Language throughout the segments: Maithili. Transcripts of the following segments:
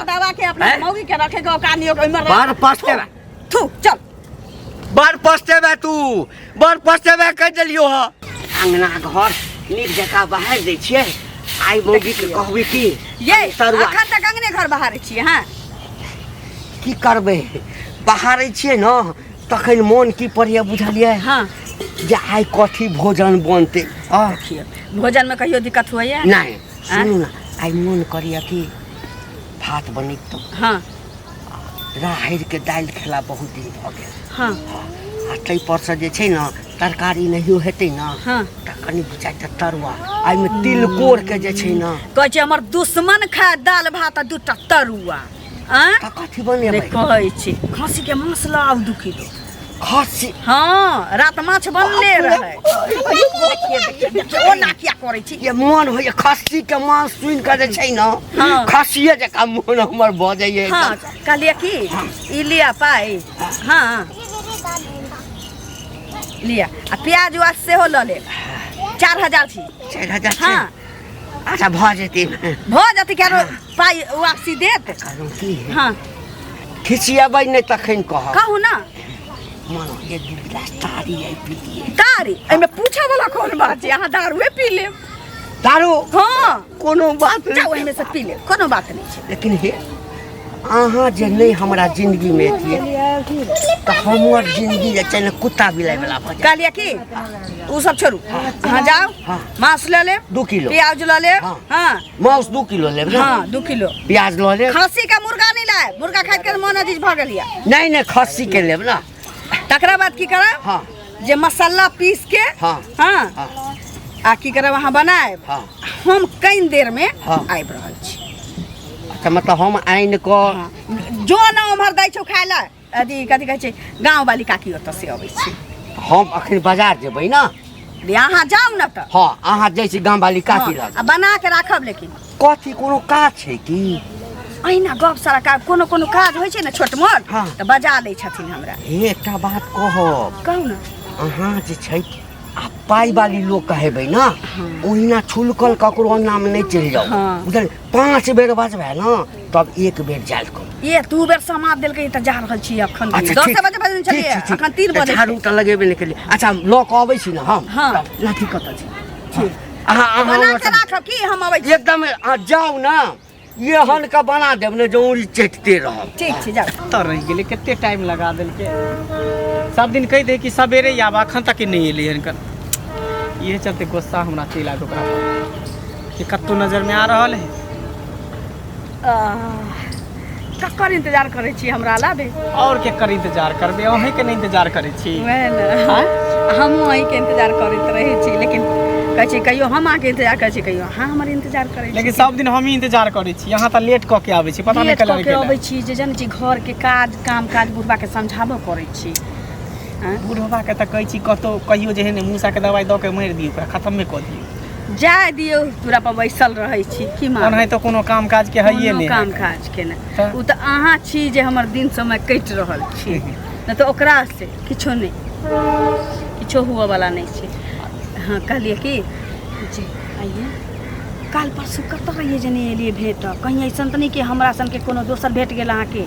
दबा के अपना हैं? मौगी के रखे के औकात नहीं ओहिमे बड़ पछतेबे। थू चल। बड़ पछतेबे तू, बड़ पछतेबे, कहि देलियो ह। अंगना घर नीक जकाँ बहारि दै छियै। आइ मौगी के कहबै की ये तरुआ। अखन तक अंगने घर बहारै छियै? हाँ। की करबै, बहारै छियै ने तखन मोन की पड़ैया, बुझलियै? हाँ। जे आइ कथी भोजन बनतै आ देखियौ, भोजन में कहियो दिक्कत होइया? नहि, सुनू ने, आइ मोन करैया कि भात बनितहुँ। हाँ। राहड़िके दालि खेला बहुत दिन भऽ गेल। हाँ। आ ताहिपर सँ जे छै ने तरकारी नहियो हेतै ने। हाँ। तऽ कनि दू चारिटा तरुआ, एहिमे तिलकोरके जे छै ने। कहै छै हमर दुश्मन खाय दालि भात आ दूटा तरुआ, आँय? तऽ कथी बनेबै? नहि कहै छी, खस्सीके मांस लऽ आउ 2 किलो। खस्सी? हाँ, रात माछ बनले रहै। देखिए, देखिए, देखिए, ओना किया करै छी? ये मोन होइए खस्सीके मांस सुनि कऽ जे छै ने। हाँ। खस्सिए जकाँ मोन हमर भऽ जाइए। हाँ, कहलियै कि ई लिअ पाइ। हाँ, लिअ, आ प्याज उआज सेहो लऽ लेब। 4000 छी। 4000 छै? हाँ। अच्छा, भऽ जेतै। भऽ जेतै कि आरो पाइ वापसी देत। कहलहुँ की, हाँ। खिसियेबै नहि तखन कहब। कहू ने। मन होइए 2 गिलास तारी आइ पी लियै। तारी? एहिमे पूछे वाला कोन बात छै? अहाँ दारुए पी लेब। दारू। हाँ। कोनो बात नहि। जाउ, एहिमे से पी लेब, कोनो बात नहि छै। लेकिन हे, अहाँ जे नहि हमरा जिंदगीमे एतियै तऽ हमर जिंदगी जे छै ने कुत्ता बिलाइ वाला भऽ जायत। कहलियै की, ओ सब छोड़ू, अहाँ जाउ। हाँ। मांस लऽ लेब। 2 किलो। प्याज लऽ लेब। हाँ। हाँ। मांस 2 किलो लेब ने? हाँ, 2 किलो। प्याज लऽ लेब। खस्सी के, मुर्गा नहीं लायब। मुर्गा खाइत के मन अजीज भऽ गेल यऽ। नहि नहि, खस्सी के लेब ने। तकरा बाद की करब? हाँ। जे मसाला पीस के। हाँ। हाँ। हाँ। आ की करब, अहाँ बनायब। हाँ। हम कनि देर में हाँ। आबि रहल छी। अच्छा, मतलब हम आनि कऽ। हाँ। जो न उम्हर दै छौ खाय लए, अथी कथी कहै छै, गाँव वाली काकी, ओतऽ से अबै छी। हम अखन बाजार जेबै ने। रे, अहाँ जाउ ने तऽ। हँ, अहाँ जाइ छी गाम वाली काकी हाँ, लग। आ बना के राखब लेकिन। कथी, कोनो काज छै की? अहिना गप सारा काज, कोनो कोनो काज होइ छै ने छोट मोट। हाँ। तऽ बजा लै छथिन हमरा। हे, एकटा बात कहब? कहू ने। अहाँ जे छै आ पाइ वाली लोक कहेबै ने, ओहिना छुलकल ककरो नाम नहि चलि जाउ। हाँ। बुझल, 5 बेर बजबै ने तब एक बेर जायल करू। ये दू बेर समाद देलकै तऽ जा रहल छी अखन। अच्छा, 10 ठीक। बजे बजे ठीक छलियै। छै, ठीक। अखन 3 तऽ बजे। झाड़ू तऽ लगेबे नहि केलियै। अच्छा, लऽ कऽ अबै छी ने हम। हाँ। तब लाठी कतऽ छै? ठीक। अहाँ अहाँ बना के ओतऽ- राखब की, हम अबै छी। एकदम, अहाँ जाउ ने, एहन के बना देब ने जे उंगली चटते रहब। ठीक छै, जाउ। कतऽ रहि गेलै? कते टाइम लगा देलकै। सब दिन कहि दै कि सवेरे आब, अखन तक नहि एलै हन। इहे चलते गुस्सा हमरा चलि आयल ओकरा पर कि कतहु नजरमे आ रहल है। आह, ककर इंतजार करै छी हमरा लाबे? आओर केकर इंतजार करबै? अहीँके नहि इंतजार करै छी? वएह ने, हमहूँ अहीँके इंतजार करैत रहै छी, लेकिन कहै छी कहियो हम अहाँके इंतजार करै छी, कहियो अहाँ हमर इंतजार करै छी। लेकिन सब दिन हमही इंतजार करै छी, अहाँ तऽ लेट कऽ के आबै छी, पता नहि लेट कला कऽ के अबै छी जे जानै छी, घरके काज काम काज बुढ़बाके समझाबऽ पड़ै छी, आँय? बुढ़बाके तऽ कहै छी कतहु कहियो जे है ने मूसाके दवाइ दऽ के मारि दियौ, ओकरा खतमे कऽ दियौ। जाय दियौ, तोरा पर बैसल रहै छी की मारबै? ओनाहि तऽ कोनो काम काज के हइए कोनो नहि काम है। काज के नहि। तऽ? ओ तऽ अहाँ छी जे हमर दिन समय कटि रहल छी, नहि तऽ ओकरा से किछो नहि, किछो हुअ वाला नहि छै। हाँ, कहलियै कि जे आइए काल्हि परसू कतऽ रहियै जे नहि एलियै भेट? कहीं अइसन तऽ नहि कि हमरा सनके कोनो दोसर भेट गेल अहाँके?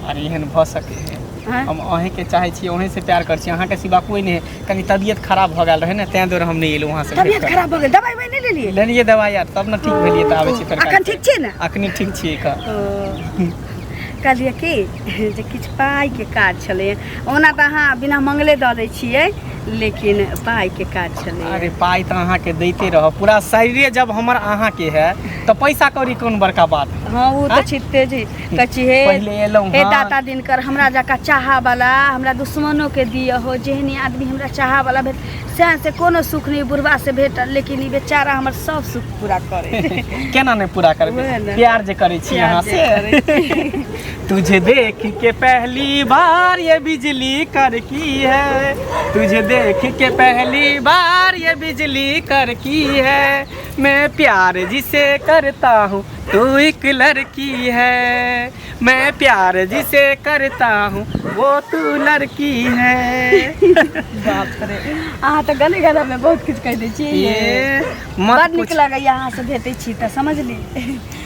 अरे, एहन भऽ सकै है? आँय? हम अहीँके चाहै छी, अहीँसँ प्यार करै छी, अहाँके सिवा कोइ नहि है। कनि तबियत खराब भऽ गेल रहै ने, ताहि दुआरे हम नहि एलहुँ वहाँ से। तबियत खराब भऽ गेल? दवाइ उवाइ नहि लेलियै? लेलियै दवाइ आर, तब ने ठीक भेलियै तऽ आबै छी फेर। अखन ठीक छियै ने? अखनी ठीक छियै का। ओ, कहलियै कि जे किछु पाइके काज छलै। ओना तऽ अहाँ बिना मंगले दऽ दै छियै, लेकिन पाइके काज छलै। अरे, पाइ तऽ अहाँके दैते रहब। पूरा शरीरे जब हमर अहाँके है तऽ पैसा कौड़ी कोन बड़का बात है? हाँ, ओ तऽ आँय? छिते जी कहै छी हे। पहिले एलहुँ हे हन। दाता दिनकर, हमरा जकाँ चाह वाला हमरा दुश्मनों के दिअ हो। जेहन आदमी हमरा चाह वाला भेट सएह से कोनो सुख नहि बुढ़बा से भेटल, लेकिन ई बेचारा हमर सब सुख पूरा करे। केना नहि पूरा करबै? वएह ने। प्यार जे करै छी प्यार अहाँ जे से। करै। तुझे देख के पहली बार ये बिजली कड़की है, तुझे देख के पहली बार ये बिजली कड़की है, मैं प्यार जिसे करता हूँ तू एक लड़की है, मैं प्यार जिसे करता हूँ वो तू लड़की है। बाप रे, अहाँ तऽ गले गला में बहुत किछु कहि दै छियै। ये मत बड़ नीक पूछ। लगैया अहाँ से भेटै छी तऽ, समझली?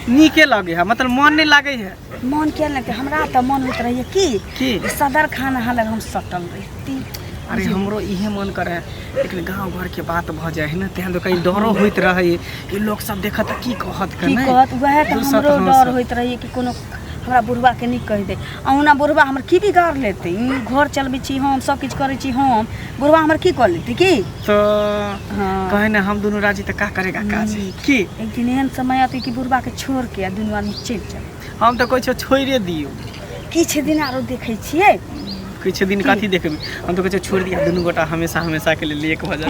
नीके लगे है, मतलब मन नहीं लागे है। मन किया लगतै? हमरा तऽ मन होइत रहैया की की? जे सदर खान अहाँ लग हम सटल रहिती। अरे हमरो इहे मन करे है, लेकिन गांव घर के बात भ जाए है ना, तेहन तो कहीं डरो होइत रहे कि लोग सब देखत त की कहत के की नहीं कहत, वएह तऽ दोसर हमरो तऽ डर हँसत। होइत रहैया कि कोनो हमरा बुढ़वा के नहि कहि दे। अहुना बुढ़वा हमर की बिगाड़ लेतै? ई घर चलबै छी हम, सब किछु करै छी हम, बुढ़वा हमर की कऽ लेतै की? तो हाँ। कहे ना हम दोनों राजी त का करेगा काज की। एक दिन एहन समय अतै कि बुढ़वा के छोड़ के आ दुनू आदमी चलि जाउ। हम तऽ कहै छियौ छोड़िए दियौ। किछु दिन आरो देखै छियै। किछु दिन कथी देखबै? हम तऽ कहै छियौ छोड़ि दिअ, दुनू गोटा हमेशा हमेशा के लेल एक भऽ जाउ।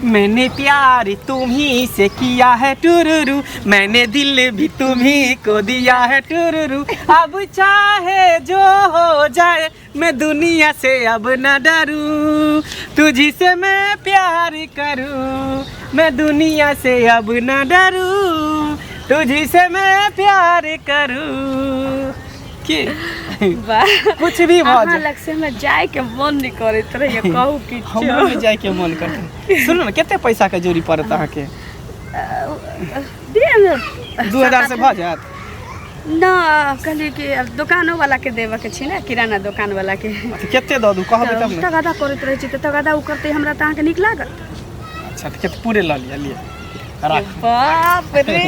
मैंने प्यार तुम्ही से किया है टुरुरु, मैंने दिल भी तुम्ही को दिया है टुरुरु, अब चाहे जो हो जाए मैं दुनिया से अब न डरूं, तुझी से मैं प्यार करूं, मैं दुनिया से अब न डरूं, तुझी से मैं प्यार करूं। की वाह, कुछ भी भऽ अहाँ जाए लग से हमरा जायके मन नहि करैत रहैया, कहू कि हमरो नहि जायके मन करतै। सुनू ने, कते पैसा के जोरी पड़त अहाँके? दिअ ने। 2000 से भऽ जायत? न, कहलियै कि आब दोकानो वाला के देबऽ के छै ने, किराना दोकान वाला के। तऽ कते दऽ दू, कहबै तब ने। तगादा करैत रहै छै तऽ तगादा ओ करतै हमरा तऽ अहाँके नीक लागत? अच्छा, तऽ कते पूरे लऽ लिअ, लिअ राख। बाप रे!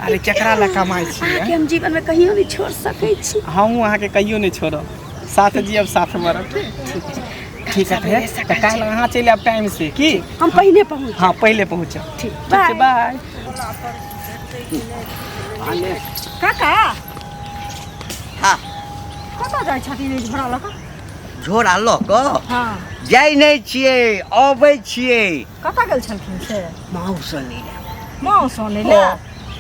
अरे केकरा लए कमाइ छियै? अहाँके हम जीवन में कहियो नहि छोड़ सकै छी। हमहूँ अहाँके कहियो नहि छोड़ब, साथ जियब साथ मरब। ठीक है फेर तऽ काल्हि अहाँ चलि आयब टाइम से की? हम पहिने पहुँच। हाँ, पहिले पहुँचब। ठीक। ठीक छै, बाय। काका। हाँ। कतऽ जाइ छथिन ई झोरा लऽ कऽ? झोरा लऽ कऽ? हँ। जाइ नहि छियै, अबै छियै। कतऽ गेल छलखिन से? माउस अनै लए। माउस अनै लए?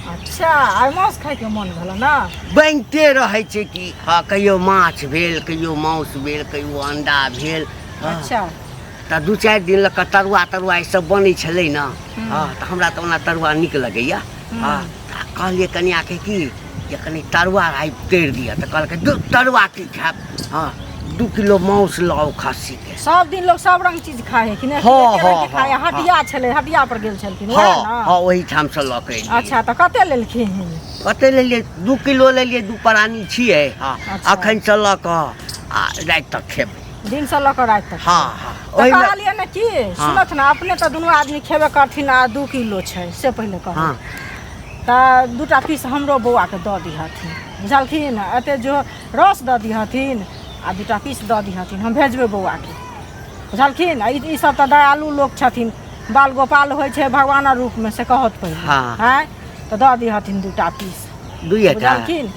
अच्छा, आइ माउस खायके मन भेल ने? बनिते रहै छै कि। हँ, कहियो माछ भेल, कहियो माउस भेल, कहियो अंडा भेल। हँ। अच्छा। तऽ 2-4 दिन लऽ कऽ तरुआ तरुआ ई सब बनै छलै ने। हँ, तऽ हमरा तऽ ओना तरुआ नीक लगैया। हँ, तऽ कहलियै कनिआँके कि जे कनि तरुआ आइ तरि दिअ, तऽ कहलकै दू तरुआ की खायब, हँ 2 किलो माउस लाउ खस्सीके। सब दिन लोग सब रंग चीज खाए है कि नहि? हँ, एके रंग हँ, के खाए है। हँ, हटिया छलै, हटिया पर गेल छलखिन हँ। वएह ने? हँ, ओहिठामसँ लऽ कऽ एलियै। अच्छा, तऽ कते लेलखिन? कते लेलियै? 2 किलो लेलियै, 2 प्राणी छियै। हँ। अच्छा। अखन से लऽ कऽ आ राति तक खेबै। दिनसँ लऽ कऽ राति तक? हँ हँ। तऽ ओहिमे कहलियै ने कि सुनत ने, अपने तऽ दुनू आदमी खेबे करथिन आ 2 किलो छै से पहिले कहू। हँ। तऽ 2टा पीस हमरो बौआके दऽ दिहथिन, बुझलखिन? एते जो रस दऽ दिहथिन आ 2टा पीस दऽ दिहथिन, हम भेजबै बौआके, बुझलखिन? आ ई सब तऽ दयालु लोक छथिन, बाल गोपाल होइ छै भगवानक रूपमे, से कहत पहिले। हँ। आँय, तऽ दऽ दिहथिन 2टा पीस। दुइएटा? बुझलखिन?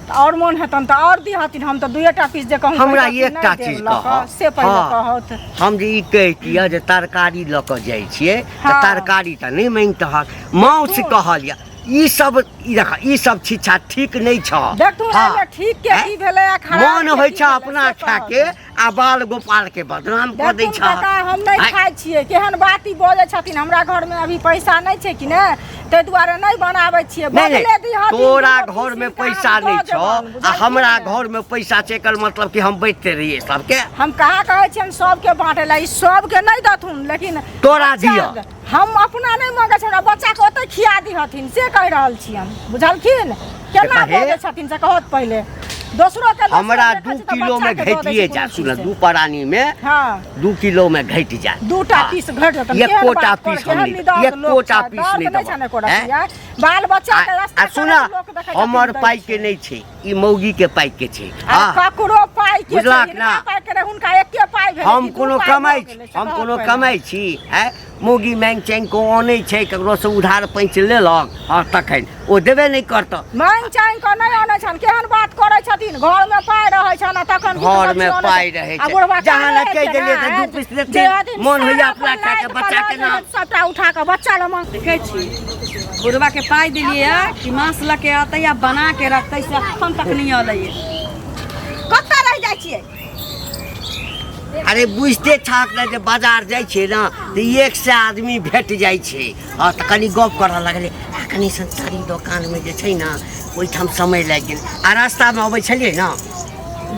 तऽ आओर मोन हेतनि तऽ आओर दिहथिन, हम तऽ 2टा पीस जे कहूँ हमरा कहितथिन, एकटा नहि देब चीज लऽ कऽ, कहऽ। से पहिले हँ। कहत। हम जे ई कहितियै जे तरकारी लऽ कऽ जाइ छियै तऽ हँ। तरकारी तऽ नहि माँगितहक, माउस कहल यऽ। ई सब ई देख, ई सब शिक्षा ठीक नहि छह। देखथुन। हँ। एहिमे ठीक के हैं? की भेलै आ खराब मन के होइ की छै भेलै, अपना से खाके कहत। आ बाल गोपाल के बदनाम कऽ दै देखथुन छह। काका, हम नहि आँय? खाइ छियै, केहन बात ई बजै छथिन। हमरा घरमे अभी पैसा नहि छै कि ने, ताहि दुआरे नहि बनाबै छियै। नहि बदले नहि, दिहथिन तोरा दूगो पीस घर में हिनका पैसा हम नहि दऽ छौ देबनि, आ बुझलखिन हमरा ने? घर में पैसा छै, एकर मतलब कि हम बैठते रहियै सबके? हम कहाँ कहै छियनि सबके बाँटै लए, ई सबके नहि देथुन, लेकिन तोरा बच्चा- दिअ। हम अपना नहि मंगै छी, हमरा बच्चाके ओतहि खिया दिहथिन से कहि रहल छियनि, बुझलखिन? केना हे। बजै छथिन से कहत पहिले। दोसरो के दोसरो हमरा देखै 2 छी तऽ किलो में बच्चाके दऽ दै घटिए छै जा कोनो सुन, चीज। 2 प्राणी में हँ। 2 किलो में घटि जायत। 2टा हँ। पीस घटि जेतनि। केहन एकोटा बात पीस करै, हम केहन नहि निदर्द लोक एकोटा छै, पीस दर्द नहि नहि छनि एको देबऽ। रत्ती, आँय? बाल बच्चा के आ रास्ता आ सुन, करैत लोक देखै छथिन हमर दै पाइ छै। के नहि छै, ई मौगी के पाइ के छै। अरे हँ। ककरो पाइ के छै, बुझलक हिनका ना? पाइ के रहै, हुनका एके पाइ भेलै हम कि दू कोनो पाइ कमाइ भऽ छी? गेलै, से हम कहत कोनो पहिले। कमाइ छी? आँय, मौगी माँगि चाँगि कऽ अनै छै, ककरोसँ उधार पैंच लेलक। हँ, तखन ओ देबे नहि करतऽ। माँगि चाँगि कऽ नहि अनै छनि, केहन बात करै छथिन। घरमे पाइ रहै छनि आ तखन भी घरमे सब्जी अनै पाइ छनि। रहै आ छै। बुढ़बा जहाँ काने लग कहि छै देलियै तऽ ने, 2 पीस जे देथिन। आदमी मोन होइया सारा अपना अपन खाके लादि कऽ बच्चाके लऽ नाम। जेतनि सबटा उठा कऽ बच्चा लग माँग। देखै छी, बुढ़वा के पाइ देलियै कि माँस लऽ के अतै आ बना के रखतै, से अखन तक नहि अलैए। कतऽ रहि जाइ छियै? अरे बुझते छहक ने जे बाजार जाइ छियै ने तऽ 100 आदमी भेट जाइ छै। हँ, तऽ कनि गप करऽ लगलै आ कनि संस्कारी दोकानमे जे छै ने ओहिठाम समय लागि गेल आ रास्तामे अबै छलियै ने।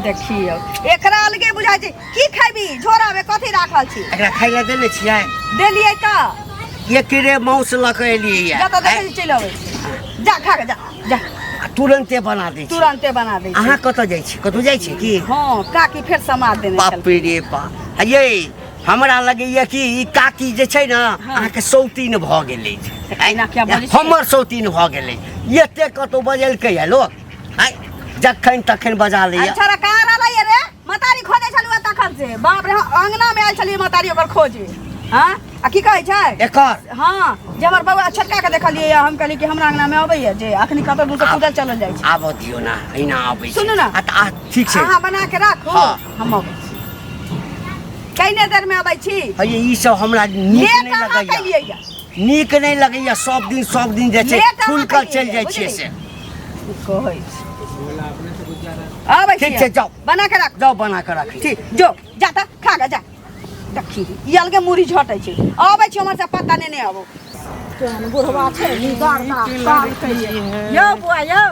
देखियौ, एकरा अलगे बुझाइ छै। की खेबी? झोरामे कथी राखल छी? एकरा खाइ लए देने छियै। देलियै तऽ एकरे मांस लऽ कऽ एलियै जतऽ देखै छी चलि अबै छी। जा, खा के जा, जा। आ तुरन्ते बना दै छी। तुरन्ते बना दै छी। अहाँ कतऽ जाइ छी? कतहु जाइ छी की? हँ, काकी फेर समाद देने बाप छलखिन। रे बाप, ये हमरा लगैया कि ई काकी जे छै ने अहाँके सौतीन भऽ गेल अछि। एना किया बजै छियै? हमर सौतीन भऽ गेलै। एते कतहु बजेलकै या लोक आँय, जखन तखन बजा लैया। अच्छा रे, कहाँ रहलै रे? मतारी खोजै छलहुँ तखन से। बाप रे, अंगना में आयल छलियै मतारी ओकर खोजे। हाँ, आ की कहै छै एकर? हाँ, जे हमर बौआ छोटका के देखलियै, हम कहलियै कि हमरा अंगना में अबैया जे अखनी कतौ दूर से कूदल चलल जाइ छै। आबऽ दियौ ने, एहिना अबै छै। सुनू ने। आ तऽ आ ठीक छै, अहाँ बना के राखू। हाँ। हम अबै छी, कइने देर में अबै छी। हे, ई सब हमरा नीक लेट नहि अहाँ लगैया। केलियै या। नीक नहि लगैया, सब दिन सब दिन जे छै लेट अहाँ ठुलकल केलियै चलि या, जाइ छियै बुझलियै? से कहै छी अबै ठीक छी। छै, जाउ। बना के राखू। जाउ, बना कऽ राखै छी। ठीक, जो जा तऽ खा के जा। देखी, ई अलगे मुड़ी झटै छै। अबै छी, हमर से पता नहि आबो। केहन बुढ़वा छै, निदार काम कहिए। यौ बौआ यौ,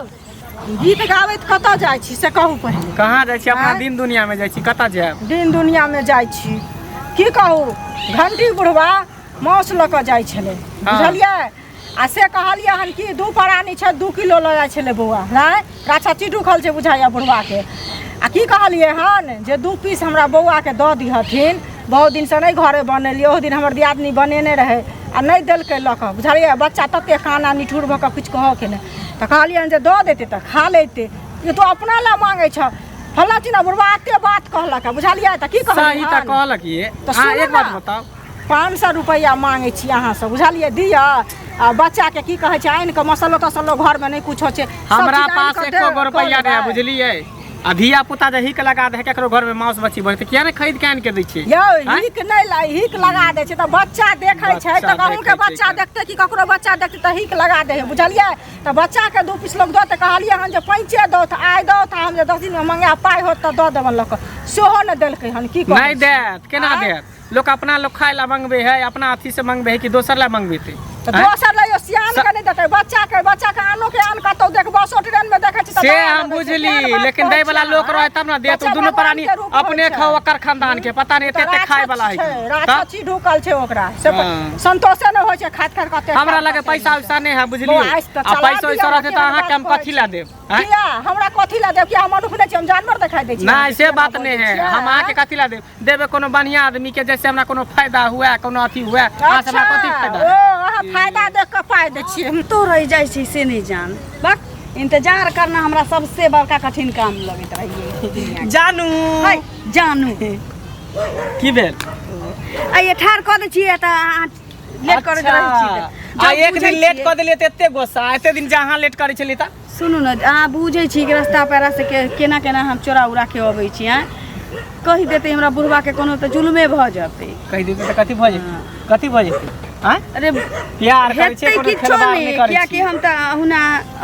गीत गाबैत कतऽ जाइ छी से कहू पहिले। कहाँ जाइ छी? अपना आँय? दिन दुनिया में जाइ छी, कतऽ जायब? दिन दुनियामे जाइ छी। की कहू, घंटी बुढ़वा मासु लऽ कऽ जाइ छलै। हँ। बुझलियै? आ से कहलियै हन कि 2 प्राणी छै, 2 किलो लऽ जाइ छलै बौआ। नहि राछा ढुकल छै बुझाइया बुढ़वाके। आ की कहलियै हन जे 2 पीस हमरा बौआके दऽ दिहथिन, बहुत दिनसँ नहि घरे बनेलियै। ओहो दिन हमर दियादनी बनेने रहै आ नहि देलकै लऽ कऽ, बुझलियै? बच्चा ततेक काना निठुर भऽ कऽ किछु कहऽके नहि। तऽ कहलियै हन जे दऽ देतै तऽ खा लैतै। ई तो अपना लए माँगै छह फल्लाँ चिल्लाँ। बुढ़वा एते बात कहलक, बुझलियै? तऽ की सही कहलियै तऽ हन? कहलक ये। तऽ अहाँ सुनू एक बात ने। बताउ। 500 रुपैआ माँगै छी अहाँसँ, बुझलियै? दिअ। आ बच्चाके की कहै छै, आनि कऽ मसल्लो तसल्लो घरमे नहि कुछो छै, सब हमरा चीज आनि पास कऽ एको गो कऽ रुपैआ नहि है, देबै। बुझलियै? आ धिया पुता जे हिक लगा दे है, केकरो घर में मांस मछली बने तऽ किया नहि खरीद के आनि के दै छियै? यौ आँय? हिक नहि हिक लगा दै छै तऽ बच्चा देखै छै बच्चा तऽ कहूँके देखै छै बच्चा तऽ। देखतै कि ककरो बच्चा देखतै तऽ हिक लगा दै है, बुझलियै? तऽ बच्चाके 2 पीस लोक दऽ तऽ कहलियै हन जे पैंचे दौथ, आइ दौथ, हम जे 10 दिनमे मंगायब, पाइ होत तऽ दऽ देबनि लऽ कऽ। सेहो नहि देलकै हन। की कहै नहि छी? देत, केना आँय? देत? लोक अपना लोक खाय ला मंगबे है, अपना अथी से मंगबे है कि दोसर ला मंगबेते? तऽ आँय? दोसर लए यौ सियान के नहि देतै, बच्चाके बच्चाके आनो के आन कतौ देख, बसो ट्रेन मे देखै छी तऽ से दवा हम लगै छै। बुझली, केहन बात लेकिन कहै दै वाला छियै लोक अहाँ? रहे तब ने देत। बच्चा दुनू भगवान प्राणी के रूप होइ अपने छै। खाओ, ओकर खानदान के पता नहि तऽ एते एते खाय वाला है राक्षस की। छै, तब? राक्षसी ढुकल छै ओकरा से। हाँ। संतोषे नहि होइ छै खाइत खाइत कते हमरा खाइत लगे कते पैसा होइ छै। उसा नहि है, बुझलियै? बौआ, आइस तऽ आ चला पैसा दिअ, उसा रहतै तऽ केहन अहाँके हम बात कथी कहै ला छी? देब? आँय? किया हमरा कथी ला देब? किया हम मनुख नहि छी? हम जानवर देखाइ दै छी नहि अहाँके? से केना बात बजै नहि है। छियै, हम अहाँके आँय? कथी ला देब? देबै कोनो बढ़िआँ आदमी के, जैसे हमरा कोनो फायदा हुए, कोनो अथी हुए। अहाँ से हमरा कथी अच्छा फायदा? ओ अहाँ फायदा देख कऽ पाइ दै छियै। हम तो रहि जाइ छी से नहि जान। बक, इंतजार करना हमरा सबसे बड़का कठिन काम लगैत रहैए दुनिया के। जानू है जानू। की भेल? आ ये ठाढ़ कऽ दै छियै तऽ अहाँ लेट करैत रहै छी तऽ। आ जब एक बुझै दिन लेट छियै- कऽ देलियै तऽ एते गुस्सा, एते दिन जे अहाँ लेट करै छलियै तऽ? सुनू ने, अहाँ बुझै छी कि रास्ता पेरा से केना केना हम चोरा उरा के अबै छी। आँय, कहि देतै हमरा बुढ़वा के कोनो तऽ जुलमे भऽ जेतै। कहि देतै तऽ कथी भऽ जेतै? कथी भऽ जेतै? आँय, अरे प्यार करै छियै, हेतै कोनो किछो खेलबाड़ नहि, नहि करै कियाकि छियै। हम तऽ अहुना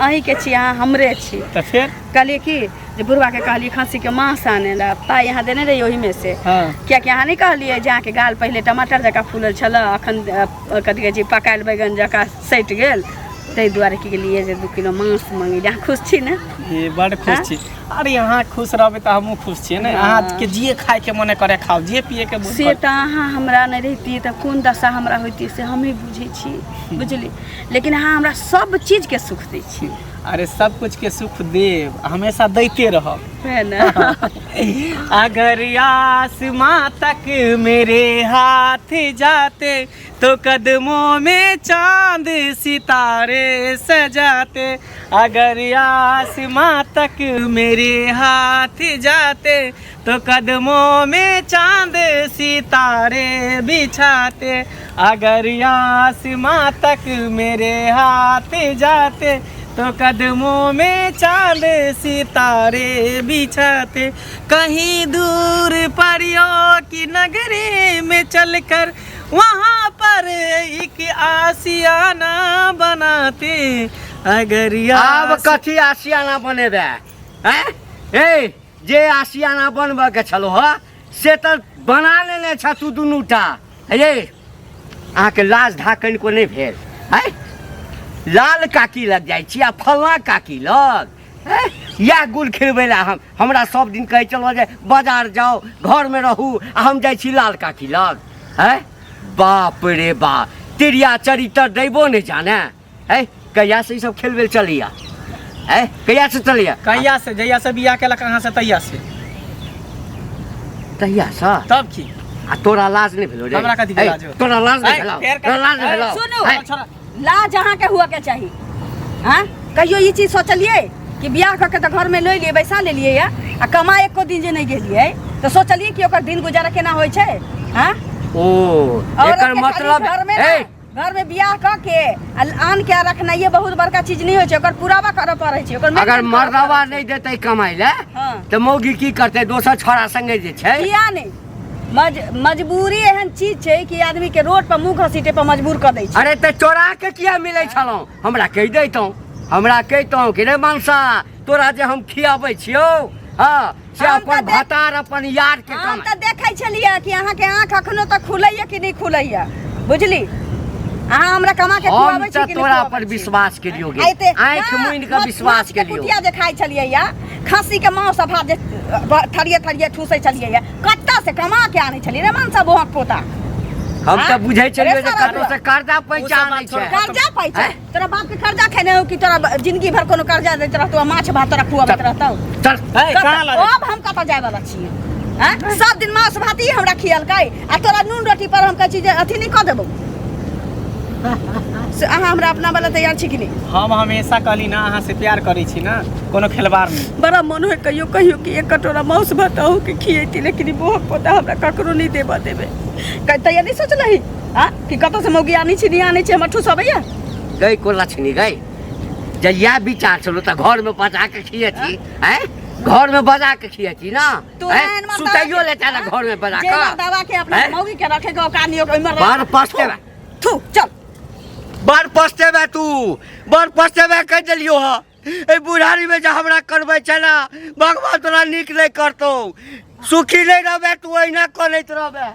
अहीँके छी, अहाँ हमरे छी। तऽ फेर कहलियै कि जे बुढ़वाके कहलियै खस्सीके माँस आनै लए, पाइ अहाँ देने रहियै ओहिमे से। हँ। कियाकि अहाँ नहि कहलियै जे अहाँके गाल पहिले टमाटर जकाँ फूलल छलए, अखन कथी कहै छै पकायल बैगन जकाँ सटि गेल, ताहि दुआरे की गेलियै जे 2 किलो माँस मङ्गेलियै। अहाँ खुश छी ने? ये बड खुश आँय? छी। अरे अहाँ खुश रहबै तऽ हमहूँ खुश छियै ने। अहाँके जे खायके मन करे खाउ, जे पियके मन से करे। तऽ अहाँ हमरा नहि रहितियै तऽ कोन दशा हमरा होइतियै से हमही बुझै छी, बुझली? लेकिन अहाँ हमरा सब चीजके सुख दै छी। अरे सब कुछ के सुख देब, हमेशा दैते रहब। है ने? अगर आसमां तक मेरे हाथ जाते तो कदमों में चांद सितारे सजाते, अगर आसमां तक मेरे हाथ जाते तो कदमों में चांद सितारे बिछाते, अगर आसमां तक मेरे हाथ जाते तो कदमों में चांद सितारे बिछाते, कहीं दूर परियों की नगरी में चलकर वहाँ पर एक आशियाना बनाते, अगर आब आस- कथी आशियाना बनेबे? आँय, ए जे आशियाना बनबऽ के छलो ह से तऽ बना लेने छ तू दुनूटा। रे अहाँके लाज धाक कनिको नहि भेल है? लाल काकी लग जाइ छी आ फल्लाँ काकी लग हैं? इएह गुल खिलबै लए हम हमरा सब दिन कहै छलहुँ जे बाजार जाउ घरमे रहू आ हम जाइ छी लाल काकी लग हैं? बाप रे बाप, तिरिया चरित्र दैबो नहि जाने है। कहिया से ई सब खेलबे चलैया है? कहिया से चलैया? कहिया से? जहिया से बियाह केलक अहाँ से तहिया से। तहिया से? तब की? आ तोरा लाज नहि भेलो रे? हमरा कथी के है, लाज होत? तोरा लाज नहि है, भेलौ? फेर तोरा लाज नहि है, भेलौ? सुनू। है, छोड़ा। लाज अहाँके हुअ के चाही। हाँ, कहियो ई चीज सोचलियै कि बियाह कऽ के तऽ घरमे लऽ लियै, बैसा लेलियै या आ कमा एको दिन जे नहि गेलियै तऽ सोचलियै कि ओकर दिन गुजारा केना होइ छै? हाँ, ओ औरत एकर के खाली मतलब घरमे ए ना, घरमे बियाह कऽ के आ आन के रखनाइए बहुत बड़का चीज नहि होइ छै, ओकर पुरावा करऽ पड़ै छै, ओकर अगर मेंटेन करऽ मर्दवा पड़ै छै। नहि देतै कमाइ लए हाँ। तऽ मौगी की करतै? दोसर छोड़ा संगे जे छै। किया नहि? मजबूरी एहन चीज छै कि आदमी के रोड पर मुंह घसीटे पर मजबूर कऽ दै छै। अरे तऽ चोरा के किया मिलै छलहुँ? हमरा कहि दैतहुँ, हमरा कहितहुँ कि रे मनसा तोरा जे हम खियाबै छियौ, हँ से हम अपन तऽ देख- भतार अपन यार के हम कमाइ। तऽ देखै छलियै कि अहाँके आँख अखनो तक खुलैया कि नहि खुलैया, बुझली? अहाँ हमरा कमा के हम खुआबै छी तऽ कि नहि तोरा खुआबै पर छी? विश्वास केलियौ गे, आइते- आँखि ना, मुनि कऽ विश्वास माछ के केलियौ। कुटिया जे खाइ छलियै या खस्सी के मांस आ भात जे थरिये थरिये ठूसै छलियै या, कत्ता से कमा के आनै छलियै रे मनसा बोहक पोता? हम तऽ हाँ? बुझै छलियै अरे जे सारा कतौ से कर्जा पैसा ओ सब आनै बात छोड़। छै। कर्जा पैसा हैं? तोरा बाप के कर्जा खेने हो कि तोरा जिंदगी भर कोनो कर्जा दैत रहतौ आ माछ भात तोरा खुआबैत रहतौ? चल। ए, कहाँ लऽ जाइ? अब हम कतऽ जाय वाला छियै? हैं? सब दिन मांस भात ही हमरा खियलकै आ तोरा नून रोटी पर हम कहै छी जे अथी नहि कऽ देबौ। से अहाँ हमरा अपना वाला तैयार छी कि नहि? हम हमेशा कहली ना अहाँ से प्यार करै छी ना, कोनो खेलबार नहि। बड़ा मन होइ कहियो कहियो कि एक कटोरा मांस भात अहू के खियैती, लेकिन ई बोहक पोता हमरा ककरो नहि देबऽ देबै। तैया नहि सोचलही आ कि कतऽ से मौगी आनै छी, नहि आनै छी, हमर ठुसबैया गई को लक्ष्मी गई। जब इएह विचार छलो तऽ घरमे बजा के खियैती, आँय? घरमे बजा के खियैती ना, तू आँय? एहन मर्दावा सुतैयो के- ले चाहे घरमे बजा जे के। मर्दावा के अपना आँय? मौगी के रखे के औकात नहीं, ओकर मर्दावा- बड़ पछतेबे। थू, चल। बड़ पछतेबे तू, बड़ पछतेबे, कहि देलियौ हँ। एहि बुढ़ारीमे जे हमरा करबै छै ने, भगवान तोरा नीक नहि करतौ, सुखी नहि रहबे तू, अहिना करैत रहबे।